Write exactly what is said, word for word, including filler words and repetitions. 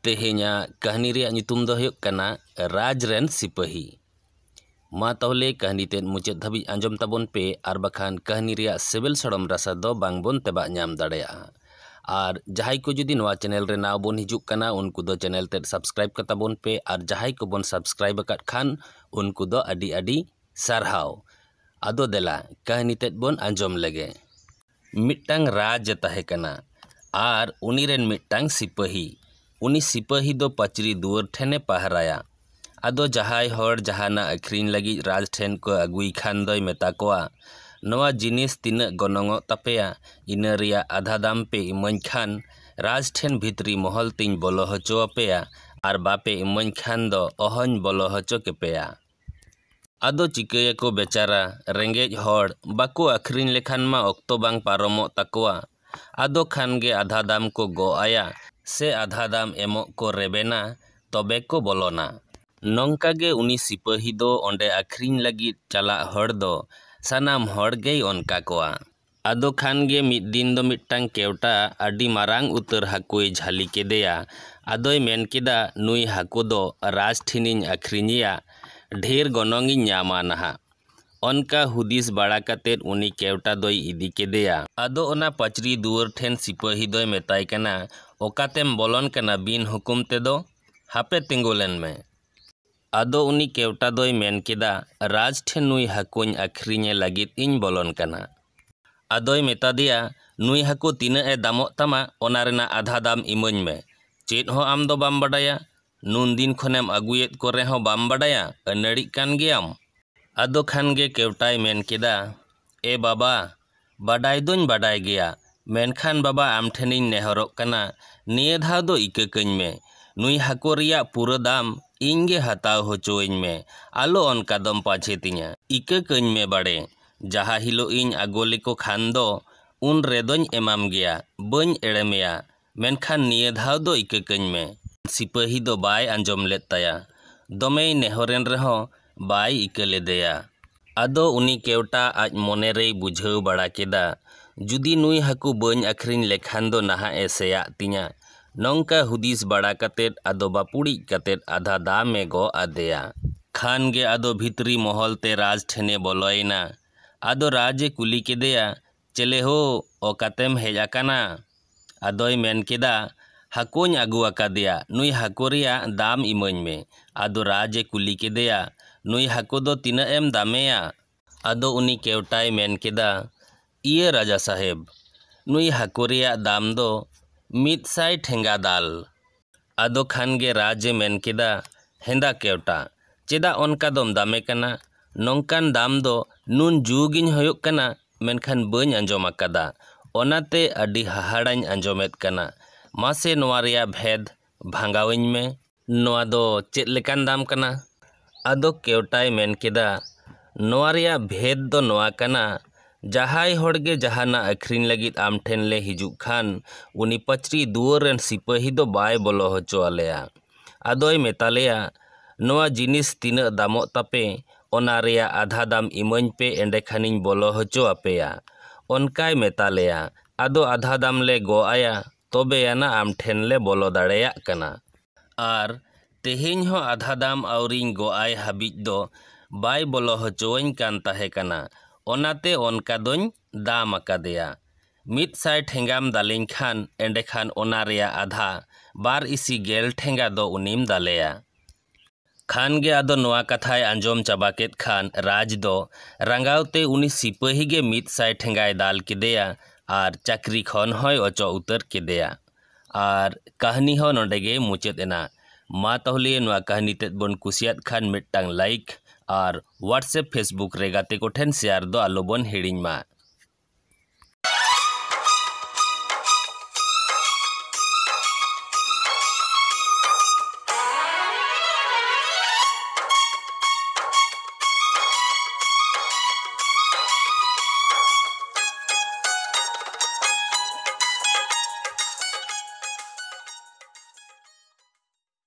ᱛᱮᱦᱮᱧᱟᱜ ᱠᱟᱹᱦᱱᱤ ᱨᱮᱭᱟᱜ ᱧᱩᱛᱩᱢ ᱫᱚ ᱦᱩᱭᱩᱜ ᱠᱟᱱᱟ ᱨᱟᱡᱽ ᱨᱮᱱ ᱥᱤᱯᱟᱹᱦᱤ᱾ ᱢᱟ ᱛᱟᱦᱚᱞᱮ ᱠᱟᱹᱦᱱᱤ ᱛᱮᱫ ᱢᱩᱪᱟᱹᱫ ᱫᱷᱟᱹᱵᱤᱡ ᱟᱸᱡᱚᱢ ᱛᱟᱵᱚᱱ ᱯᱮ, ᱟᱨ ᱵᱟᱠᱷᱟᱱ ᱠᱟᱹᱦᱱᱤ ᱨᱮᱭᱟᱜ ᱥᱤᱵᱤᱞ ᱥᱚᱲᱚᱢ ᱨᱟᱥᱟ ᱫᱚ ᱵᱟᱝ ᱵᱚᱱ ᱛᱮᱵᱟᱜ ᱧᱟᱢ ᱫᱟᱲᱮᱭᱟᱜᱼᱟ᱾ ᱟᱨ ᱡᱟᱦᱟᱸᱭ ᱠᱚ ᱡᱩᱫᱤ ᱱᱚᱣᱟ ᱪᱮᱱᱮᱞ ᱨᱮ ᱱᱟᱣᱟ ᱵᱚᱱ ᱦᱤᱡᱩᱜ ᱠᱟᱱᱟ, ᱩᱱᱠᱩ ᱫᱚ ᱪᱮᱱᱮᱞ ᱛᱮᱫ ᱥᱟᱵᱥᱠᱨᱟᱭᱤᱵ ᱠᱟᱛᱟ ᱵᱚᱱ ᱯᱮ, ᱟᱨ ᱡᱟᱦᱟᱸᱭ ᱠᱚᱵᱚᱱ ᱥᱟᱵᱥᱠᱨᱟᱭᱤᱵ ᱟᱠᱟᱫ ᱠᱷᱟᱱ, ᱩᱱᱠᱩ ᱫᱚ ᱟᱹᱰᱤ ᱟᱹᱰᱤ ᱥᱟᱨᱦᱟᱣ᱾ ᱟᱫᱚ ᱫᱮᱞᱟ, ᱠᱟᱹᱦᱱᱤ ᱛᱮᱫ ᱵᱚᱱ ᱟᱸᱡᱚᱢ ᱞᱮᱜᱮ᱾ ᱢᱤᱫᱴᱟᱝ ᱨᱟᱡᱽ ᱮ ᱛᱟᱦᱮᱸ ᱠᱟᱱᱟ, ᱟᱨ ᱩᱱᱤ ᱨᱮᱱ ᱢᱤᱫᱴᱟᱝ ᱥᱤᱯᱟᱹᱦᱤ᱾ ᱩᱱᱤ ᱥᱤᱯᱟᱹᱦᱤ ᱫᱚ ᱯᱟᱹᱪᱨᱤ ᱫᱩᱣᱟᱹᱨ ᱴᱷᱮᱱᱮ ᱯᱟᱦᱨᱟᱭᱟ᱾ ᱟᱫᱚ ᱡᱟᱦᱟᱸᱭ ᱦᱚᱲ ᱡᱟᱦᱟᱱᱟᱜ ᱟᱹᱠᱷᱨᱤᱧ ᱞᱟᱹᱜᱤᱫ ᱨᱟᱡᱽ ᱴᱷᱮᱱ ᱠᱚ ᱟᱹᱜᱩᱭ ᱠᱷᱟᱱ ᱫᱚᱭ ᱢᱮᱛᱟ ᱠᱚᱣᱟ, "ᱱᱚᱣᱟ ᱡᱤᱱᱤᱥ ᱛᱤᱱᱟᱹᱜ ᱜᱚᱱᱚᱝᱚᱜ ᱛᱟᱯᱮᱭᱟ, ᱤᱱᱟᱹ ᱨᱮᱭᱟᱜ ᱟᱫᱷᱟ ᱫᱟᱢ ᱯᱮ ᱤᱢᱟᱹᱧ ᱠᱷᱟᱱ ᱨᱟᱡᱽ ᱴᱷᱮᱱ ᱵᱷᱤᱛᱨᱤ ᱢᱚᱦᱚᱞ ᱛᱤᱧ ᱵᱚᱞᱚ ᱦᱚᱪᱚ ᱟᱯᱮᱭᱟ, ᱟᱨ ᱵᱟᱯᱮ ᱤᱢᱟᱹᱧ ᱠᱷᱟᱱ ᱫᱚ ᱚᱦᱚᱧ ᱵᱚᱞᱚ ᱦᱚᱪᱚ ᱠᱮᱯᱮᱭᱟ᱾" ᱟᱫᱚ ᱪᱤᱠᱟᱹᱭᱟᱠᱚ ᱵᱮᱪᱟᱨᱟ ᱨᱮᱸᱜᱮᱡ ᱦᱚᱲ, ᱵᱟᱠᱚ ᱟᱹᱠᱷᱨᱤᱧ ᱞᱮᱠᱷᱟᱱ ᱢᱟ ᱚᱠᱛᱚ ᱵᱟᱝ ᱯᱟᱨᱚᱢᱚᱜ ᱛᱟᱠᱚᱣᱟ᱾ ᱟᱫᱚ ᱠᱷᱟᱱ ᱜᱮ ᱟᱫᱷᱟ ᱫᱟᱢ ᱠᱚ ᱜᱚᱜ ᱟᱭᱟ, ᱥᱮ ᱟᱫᱷᱟ ᱫᱟᱢ ᱮᱢᱚᱜ ᱠᱚ ᱨᱮᱵᱮᱱᱟ, ᱛᱚᱵᱮ ᱠᱚ ᱵᱚᱞᱚᱱᱟ᱾ ᱱᱚᱝᱠᱟ ᱜᱮ ᱩᱱᱤ ᱥᱤᱯᱟᱹᱦᱤ ᱫᱚ ᱚᱸᱰᱮ ᱟᱹᱠᱷᱨᱤᱧ ᱞᱟᱹᱜᱤᱫ ᱪᱟᱞᱟᱜ ᱦᱚᱲ ᱫᱚ ᱥᱟᱱᱟᱢ ᱦᱚᱲ ᱜᱮᱭ ᱚᱱᱠᱟ ᱠᱚᱣᱟ᱾ ᱟᱫᱚ ᱠᱷᱟᱱ ᱜᱮ ᱢᱤᱫ ᱫᱤᱱ ᱫᱚ ᱢᱤᱫᱴᱟᱝ ᱠᱮᱣᱴᱟ ᱟᱹᱰᱤ ᱢᱟᱨᱟᱝ ᱩᱛᱟᱹᱨ ᱦᱟᱹᱠᱩᱭ ᱡᱷᱟᱹᱞᱤ ᱠᱮᱫᱮᱭᱟ᱾ ᱟᱫᱚᱭ ᱢᱮᱱ ᱠᱮᱫᱟ, "ᱱᱩᱭ ᱦᱟᱹᱠᱩ ᱫᱚ ᱨᱟᱡᱽ ᱴᱷᱮᱱᱤᱧ ᱟᱹᱠᱷᱨᱤᱧᱮᱭᱟ, ᱰᱷᱮᱨ ᱜᱚᱱᱚᱝ ᱤᱧ ᱧᱟᱢᱟ ᱱᱟᱦᱟᱜ᱾" ᱚᱱᱠᱟ ᱦᱩᱫᱤᱥ ᱵᱟᱲᱟ ᱠᱟᱛᱮᱫ ᱩᱱᱤ ᱠᱮᱣᱴᱟ ᱫᱚᱭ ᱤᱫᱤ ᱠᱮᱫᱮᱭᱟ᱾ ᱟᱫᱚ ᱚᱱᱟ ᱯᱟᱹᱪᱨᱤ ᱫᱩᱣᱟᱹᱨ ᱴᱷᱮᱱ ᱥᱤᱯᱟᱹᱦᱤ ᱫᱚᱭ ᱢᱮᱛᱟᱭ ᱠᱟᱱᱟ, "ᱚᱠᱟᱛᱮᱢ ᱵᱚᱞᱚᱱ ᱠᱟᱱᱟ ᱵᱤᱱ ᱦᱩᱠᱩᱢ ᱛᱮᱫᱚ? ᱦᱟᱯᱮ ᱛᱤᱸᱜᱩ ᱞᱮᱱ ᱢᱮ᱾" ᱟᱫᱚ ᱩᱱᱤ ᱠᱮᱣᱴᱟ ᱫᱚᱭ ᱢᱮᱱ ᱠᱮᱫᱟ, "ᱨᱟᱡᱽ ᱴᱷᱮᱱ ᱱᱩᱭ ᱦᱟᱹᱠᱩᱧ ᱟᱹᱠᱷᱨᱤᱧᱮ ᱞᱟᱹᱜᱤᱫ ᱤᱧ ᱵᱚᱞᱚᱱ ᱠᱟᱱᱟ᱾" ᱟᱫᱚᱭ ᱢᱮᱛᱟ ᱫᱮᱭᱟ, "ᱱᱩᱭ ᱦᱟᱹᱠᱩ ᱛᱤᱱᱟᱹᱜ ᱮ ᱫᱟᱢᱚᱜ ᱛᱟᱢᱟ, ᱚᱱᱟ ᱨᱮᱱᱟᱜ ᱟᱫᱷᱟ ᱫᱟᱢ ᱤᱢᱟᱹᱧ ᱢᱮ᱾ ᱪᱮᱫ ᱦᱚᱸ ᱟᱢ ᱫᱚ ᱵᱟᱢ ᱵᱟᱰᱟᱭᱟ, ᱱᱩᱱ ᱫᱤᱱ ᱠᱷᱚᱱᱮᱢ ᱟᱹᱜᱩᱭᱮᱫ ᱠᱚ ᱨᱮᱦᱚᱸ ᱵᱟᱢ ᱵᱟᱰᱟᱭᱟ, ᱟᱹᱱᱟᱹᱲᱤᱜ ᱠᱟᱱ ᱜᱮᱭᱟᱢ᱾" ᱟᱫᱚ ᱠᱷᱟᱱ ᱜᱮ ᱠᱮᱣᱴᱟᱭ ᱢᱮᱱ ᱠᱮᱫᱟ, "ᱮ ᱵᱟᱵᱟ, ᱵᱟᱰᱟᱭ ᱫᱚᱧ ᱵᱟᱰᱟᱭ ᱜᱮᱭᱟ, ᱢᱮᱱᱠᱷᱟᱱ ᱵᱟᱵᱟ, ᱟᱢ ᱴᱷᱮᱱᱤᱧ ᱱᱮᱦᱚᱨᱚᱜ ᱠᱟᱱᱟ, ᱱᱤᱭᱟᱹ ᱫᱷᱟᱣ ᱫᱚ ᱤᱠᱟᱹ ᱠᱟᱹᱧ ᱢᱮ᱾ ᱱᱩᱭ ᱦᱟᱹᱠᱩ ᱨᱮᱭᱟᱜ ᱯᱩᱨᱟᱹ ᱫᱟᱢ ᱤᱧ ᱜᱮ ᱦᱟᱛᱟᱣ ᱦᱚᱪᱚᱣᱟᱹᱧ ᱢᱮ, ᱟᱞᱚ ᱚᱱᱠᱟ ᱫᱚᱢ ᱯᱟᱪᱷᱮ ᱛᱤᱧᱟ᱾ ᱤᱠᱟᱹ ᱠᱟᱹᱧ ᱢᱮ ᱵᱟᱲᱮ, ᱡᱟᱦᱟᱸ ᱦᱤᱞᱳᱜ ᱤᱧ ᱟᱹᱜᱩ ᱞᱮᱠᱚ ᱠᱷᱟᱱ ᱫᱚ, ᱩᱱ ᱨᱮᱫᱚᱧ ᱮᱢᱟᱢ ᱜᱮᱭᱟ, ᱵᱟᱹᱧ ᱮᱲᱮ ᱢᱮᱭᱟ, ᱢᱮᱱᱠᱷᱟᱱ ᱱᱤᱭᱟᱹ ᱫᱷᱟᱣ ᱫᱚ ᱤᱠᱟᱹ ᱠᱟᱹᱧ ᱢᱮ᱾" ᱥᱤᱯᱟᱹᱦᱤ ᱫᱚ ᱵᱟᱭ ᱟᱸᱡᱚᱢ ᱞᱮᱫ ᱛᱟᱭᱟ᱾ ᱫᱚᱢᱮᱭ ᱱᱮᱦᱚᱨᱮᱱ ᱨᱮᱦᱚᱸ ᱵᱟᱭ ᱤᱠᱟᱹ ᱞᱮᱫᱮᱭᱟ᱾ ᱟᱫᱚ ᱩᱱᱤ ᱠᱮᱣᱴᱟ ᱟᱡ ᱢᱚᱱᱮ ᱨᱮᱭ ᱵᱩᱡᱷᱟᱹᱣ ᱵᱟᱲᱟ ᱠᱮᱫᱟ, "ᱡᱩᱫᱤ ᱱᱩᱭ ᱦᱟᱹᱠᱩ ᱵᱟᱹᱧ ᱟᱹᱠᱷᱨᱤᱧ ᱞᱮᱠᱷᱟᱱ ᱫᱚ ᱱᱟᱦᱟᱜ ᱮ ᱥᱮᱭᱟᱜ ᱛᱤᱧᱟ, ᱱᱚᱝᱠᱟ ᱦᱩᱫᱤᱥ ᱵᱟᱲᱟ ᱠᱟᱛᱮᱫ ᱟᱫᱚ ᱵᱟᱹᱯᱩᱲᱤᱡ ᱠᱟᱛᱮᱫ ᱟᱫᱷᱟ ᱫᱟᱢ ᱮ ᱜᱚᱜ ᱟᱫᱮᱭᱟ᱾ ᱠᱷᱟᱱ ᱜᱮ ᱟᱫᱚ ᱵᱷᱤᱛᱨᱤ ᱢᱚᱦᱚᱞ ᱛᱮ ᱨᱟᱡᱽ ᱴᱷᱮᱱᱮ ᱵᱚᱞᱚᱭᱮᱱᱟ᱾ ᱟᱫᱚ ᱨᱟᱡᱽ ᱮ ᱠᱩᱞᱤ ᱠᱮᱫᱮᱭᱟ, "ᱪᱮᱞᱮ ᱦᱳ, ᱚᱠᱟᱛᱮᱢ ᱦᱮᱡ ᱟᱠᱟᱱᱟ?" ᱟᱫᱚᱭ ᱢᱮᱱ ᱠᱮᱫᱟ, "ᱦᱟᱹᱠᱩᱧ ᱟᱹᱜᱩ ᱟᱠᱟᱫᱮᱭᱟ, ᱱᱩᱭ ᱦᱟᱹᱠᱩ ᱨᱮᱭᱟᱜ ᱫᱟᱢ ᱤᱢᱟᱹᱧ ᱢᱮ᱾" ᱟᱫᱚ ᱨᱟᱡᱽ ᱮ ᱠᱩᱞᱤ ᱠᱮᱫᱮᱭᱟ, "ᱱᱩᱭ ᱦᱟᱹᱠᱩ ᱫᱚ ᱛᱤᱱᱟᱹᱜ ᱮᱢ ᱫᱟᱢᱮᱭᱟ?" ᱟᱫᱚ ᱩᱱᱤ ᱠᱮᱣᱴᱟᱭ ᱢᱮᱱ ᱠᱮᱫᱟ, "ᱤᱭᱟᱹ ᱨᱟᱡᱟ ᱥᱟᱦᱮᱵᱽ, ᱱᱩᱭ ᱦᱟᱹᱠᱩ ᱨᱮᱭᱟᱜ ᱫᱟᱢ ᱫᱚ ᱢᱤᱫ ᱥᱟᱭ ᱴᱷᱮᱸᱜᱟ ᱫᱟᱞ᱾" ᱟᱫᱚ ᱠᱷᱟᱱ ᱜᱮ ᱨᱟᱡᱽ ᱮ ᱢᱮᱱ ᱠᱮᱫᱟ, "ᱦᱮᱸᱫᱟ ᱠᱮᱣᱴᱟ, ᱪᱮᱫᱟᱜ ᱚᱱᱠᱟ ᱫᱚᱢ ᱫᱟᱢᱮ ᱠᱟᱱᱟ? ᱱᱚᱝᱠᱟᱱ ᱫᱟᱢ ᱫᱚ ᱱᱩᱱ ᱡᱩᱜᱽ ᱤᱧ ᱦᱩᱭᱩᱜ ᱠᱟᱱᱟ, ᱢᱮᱱᱠᱷᱟᱱ ᱵᱟᱹᱧ ᱟᱸᱡᱚᱢ ᱟᱠᱟᱫᱟ᱾ ᱚᱱᱟᱛᱮ ᱟᱹᱰᱤ ᱦᱟᱦᱟᱲᱟᱧ ᱟᱸᱡᱚᱢᱮᱫ ᱠᱟᱱᱟ᱾ ᱢᱟᱥᱮ ᱱᱚᱣᱟ ᱨᱮᱭᱟᱜ ᱵᱷᱮᱫᱽ ᱵᱷᱟᱸᱜᱟᱣᱤᱧ ᱢᱮ᱾ ᱱᱚᱣᱟ ᱫᱚ ᱪᱮᱫ ᱞᱮᱠᱟᱱ ᱫᱟᱢ ᱠᱟᱱᱟ?" ᱟᱫᱚ ᱠᱮᱣᱴᱟᱭ ᱢᱮᱱ ᱠᱮᱫᱟ, "ᱱᱚᱣᱟ ᱨᱮᱭᱟᱜ ᱵᱷᱮᱫᱽ ᱫᱚ ᱱᱚᱣᱟ ᱠᱟᱱᱟ, ᱡᱟᱦᱟᱸᱭ ᱦᱚᱲ ᱜᱮ ᱡᱟᱦᱟᱱᱟᱜ ᱟᱹᱠᱷᱨᱤᱧ ᱞᱟᱹᱜᱤᱫ ᱟᱢ ᱴᱷᱮᱱ ᱞᱮ ᱦᱤᱡᱩᱜ ᱠᱷᱟᱱ, ᱩᱱᱤ ᱯᱟᱹᱪᱨᱤ ᱫᱩᱣᱟᱹᱨ ᱨᱮᱱ ᱥᱤᱯᱟᱹᱦᱤ ᱫᱚ ᱵᱟᱭ ᱵᱚᱞᱚ ᱦᱚᱪᱚ ᱟᱞᱮᱭᱟ᱾ ᱟᱫᱚᱭ ᱢᱮᱛᱟ ᱞᱮᱭᱟ, 'ᱱᱚᱣᱟ ᱡᱤᱱᱤᱥ ᱛᱤᱱᱟᱹᱜ ᱫᱟᱢᱚᱜ ᱛᱟᱯᱮ, ᱚᱱᱟ ᱨᱮᱭᱟᱜ ᱟᱫᱷᱟ ᱫᱟᱢ ᱤᱢᱟᱹᱧ ᱯᱮ, ᱮᱸᱰᱮᱠᱷᱟᱱᱤᱧ ᱵᱚᱞᱚ ᱦᱚᱪᱚ ᱟᱯᱮᱭᱟ᱾' ᱚᱱᱠᱟᱭ ᱢᱮᱛᱟ ᱞᱮᱭᱟ᱾ ᱟᱫᱚ ᱟᱫᱷᱟ ᱫᱟᱢ ᱞᱮ ᱜᱚᱜ ᱟᱭᱟ, ᱛᱚᱵᱮ ᱟᱱᱟ ᱟᱢ ᱴᱷᱮᱱ ᱞᱮ ᱵᱚᱞᱚ ᱫᱟᱲᱮᱭᱟᱜ ᱠᱟᱱᱟ᱾ ᱟᱨ ᱛᱮᱦᱮᱧ ᱦᱚᱸ ᱟᱫᱷᱟ ᱫᱟᱢ ᱟᱹᱣᱨᱤᱧ ᱜᱚᱜ ᱟᱭ ᱦᱟᱹᱵᱤᱡ ᱫᱚ ᱵᱟᱭ ᱵᱚᱞᱚ ᱦᱚᱪᱚᱣᱟᱹᱧ ᱠᱟᱱ ᱛᱟᱦᱮᱸ ᱠᱟᱱᱟ᱾ ᱚᱱᱟᱛᱮ ᱚᱱᱠᱟ ᱫᱚᱧ ᱫᱟᱢ ᱟᱠᱟᱫᱮᱭᱟ᱾ ᱢᱤᱫ ᱥᱟᱭ ᱴᱷᱮᱸᱜᱟᱢ ᱫᱟᱞᱤᱧ ᱠᱷᱟᱱ, ᱮᱸᱰᱮᱠᱷᱟᱱ ᱚᱱᱟ ᱨᱮᱭᱟᱜ ᱟᱫᱷᱟ, ᱵᱟᱨ ᱤᱥᱤ ᱜᱮᱞ ᱴᱷᱮᱸᱜᱟ ᱫᱚ ᱩᱱᱤᱢ ᱫᱟᱞᱮᱭᱟ᱾ ᱠᱷᱟᱱ ᱜᱮ ᱟᱫᱚ ᱱᱚᱣᱟ ᱠᱟᱛᱷᱟᱭ ᱟᱸᱡᱚᱢ ᱪᱟᱵᱟ ᱠᱮᱫ ᱠᱷᱟᱱ, ᱨᱟᱡᱽ ᱫᱚ ᱨᱟᱸᱜᱟᱣ ᱛᱮ ᱩᱱᱤ ᱥᱤᱯᱟᱹᱦᱤ ᱜᱮ ᱢᱤᱫ ᱥᱟᱭ ᱴᱷᱮᱸᱜᱟᱭ ᱫᱟᱞ ᱠᱮᱫᱮᱭᱟ ᱟᱨ ᱪᱟᱹᱠᱨᱤ ᱠᱷᱚᱱ ᱦᱚᱸᱭ ᱚᱪᱚᱜ ᱩᱛᱟᱹᱨ ᱠᱮᱫᱮᱭᱟ᱾ ᱟᱨ ᱠᱟᱹᱦᱱᱤ ᱦᱚᱸ ᱱᱚᱰᱮ ᱜᱮ ᱢᱩᱪᱟᱹᱫ ᱮᱱᱟ᱾ ᱢᱟ ᱛᱟᱦᱚᱞᱮ ᱱᱚᱣᱟ ᱠᱟᱹᱦᱱᱤ ᱛᱮᱫ ᱵᱚᱱ ᱠᱩᱥᱤᱭᱟᱫ ᱠᱷᱟᱱ ᱢᱤᱫᱴᱟᱝ like ᱟᱨ WhatsApp, Facebook ᱨᱮ ᱜᱟᱛᱮ ᱠᱚᱴᱷᱮᱱ share ᱫᱚ ᱟᱞᱚ ᱵᱚᱱ ᱦᱤᱲᱤᱧ ᱢᱟ᱾